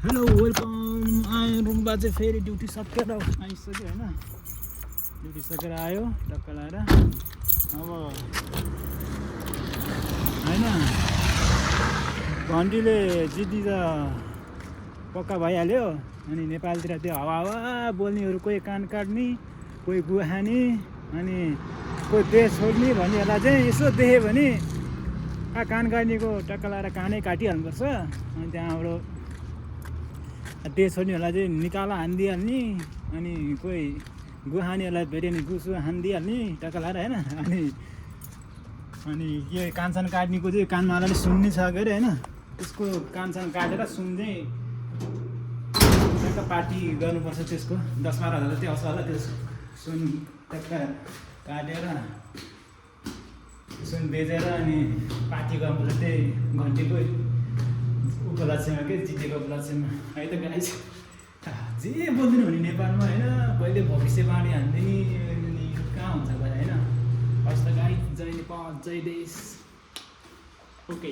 hello welcome आयो रुम्बा चाहिँ फेरि ड्युटी सकेर आइसक्यो होइन ड्युटी सकेर आयो टक्क लाएर अब होइन घन्टीले जिद्दी त पक्का भइहाल्यो अनि नेपालतिर त्यो हावा बोल्नेहरू कोही कान काट्ने कोही गुवा खाने अनि कोही देश छोड्ने भन्नेहरूलाई चाहिँ यसो देख्यो भने कान काट्नेको टक्क लाएर कानै काटिहाल्नुपर्छ अनि त्यहाँबाट देश छोड्नेहरूलाई चाहिँ निकाला हानिदिइहाल्ने अनि कोही गुहानीहरूलाई भेट्यो भने गुसु हानिदिइहाल्ने टक्क लाएर होइन अनि यो कानसान काट्नेको चाहिँ कानमालाले सुन्ने छ के अरे होइन त्यसको कानसान काटेर सुन चाहिँ टक्क पार्टी गर्नुपर्छ त्यसको 10-12 हजार चाहिँ आउँछ होला त्यो सुन टक्क काटेर सुन बेचेर अनि पार्टी गर्नुपर्छ त्यही घन्टीको उपलक्ष्यमा के जितेको उपलक्ष्यमा है त गाई जे बोल्दैन भने नेपालमा होइन कहिले भविष्यवाणी हान्दिने कहाँ हुन्छ भने होइन हस् त गाई जय नेपाल जय देश ओके